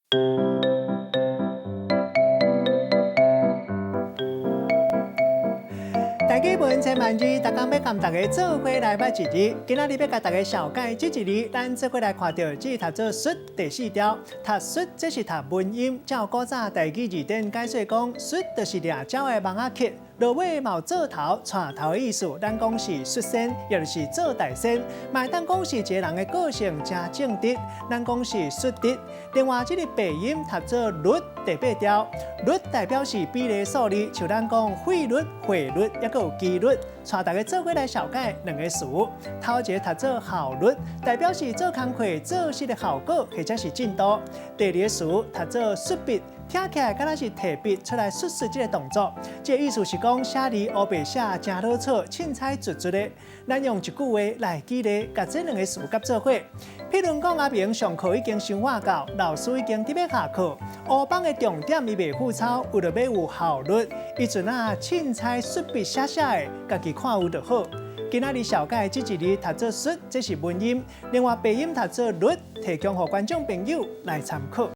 台語文千萬字，逐工欲共大家做伙來捌一字。今仔日欲共大家紹介這一字，咱做伙來看著這讀做術第四調，讀術這是讀文音。照古早台語字典解說講，術就是掠鳥的網仔刻，落尾嘛有做頭、帶頭的意思。咱講是率先，也就是做大先。嘛會當講是一个人的個性誠正直，咱講是率直。另外，這个白音讀做率第八調，率代表是比例數字，像咱講費率、匯率，抑閣有機率。帶大家做伙來紹介兩個詞，頭一个讀做效率，代表是做工課做事的效果或者是進度。第二个詞讀做術筆，聽起來敢若是提筆出來術術這个動作，這个意思是講寫字烏白寫誠潦草，凊彩捽捽的。咱用一句話來舉例，共這兩个詞佮做伙。譬如講，阿明上課已經傷晚到，老師已經佇欲下課，烏板的重點伊袂赴抄，為著欲有效率，伊陣仔凊彩術筆寫寫的，家己看有就好。今仔日紹介這一字讀做術，這是文音；另外白音讀做率，提供予觀眾朋友來參考。